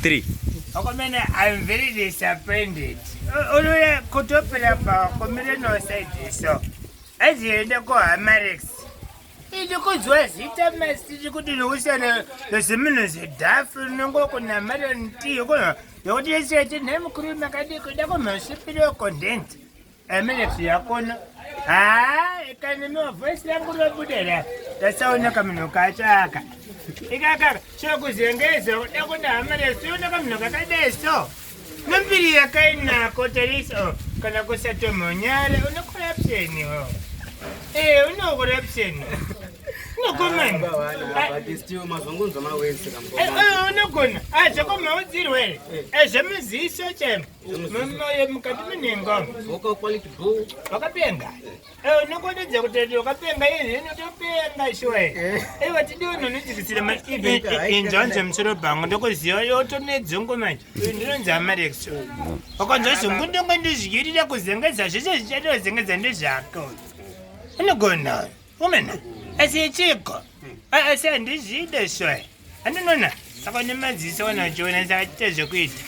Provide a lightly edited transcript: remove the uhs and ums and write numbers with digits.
3. Okomene, I'm very disappointed. Unoya kutopera pa komire no side so. Azienda ko Hamarex. Idi kuzwa zita masiti kuti nousana nezvimunhu zvedhafu rinongo kunamara ntiyo kono yokuti yese tine mukuru makadii kuda kumhosipiro content. Amirex yakona. Haa, kana no voice rangu robuda ra. Tasaona kamunhu kacho aka. Ikaka chokuzengeza kuda kuna hama resiona kamunhu kakadai so. Nombiri yakainako tariso kana kusatomhonyara une corruption ho. Eh, une corruption. Unokomana. Unogona. Ah, zvakomaudzirwa here? Eh, zvemuziso chemo. Mumwoyo mukati mune ngoma. Vocal quality bro. Wakapenga. Eh, unokodedza kuti wakapenga iye inotopenga sure. Eh, watidi unonidzikisira ma even inzwanze musoro bhangu ndokuziva yoto nedzungu manje. Uyu ndinonzi Amarex. Wakanzwa zungu ndonge ndizvirira kuzengeza zvese zvichatozengeza ndezvako. Unogona. Umena. Asi chiko. Asi handizvide sure. Andinona. Saka nemadziso wanachiona saka chite zvekuita.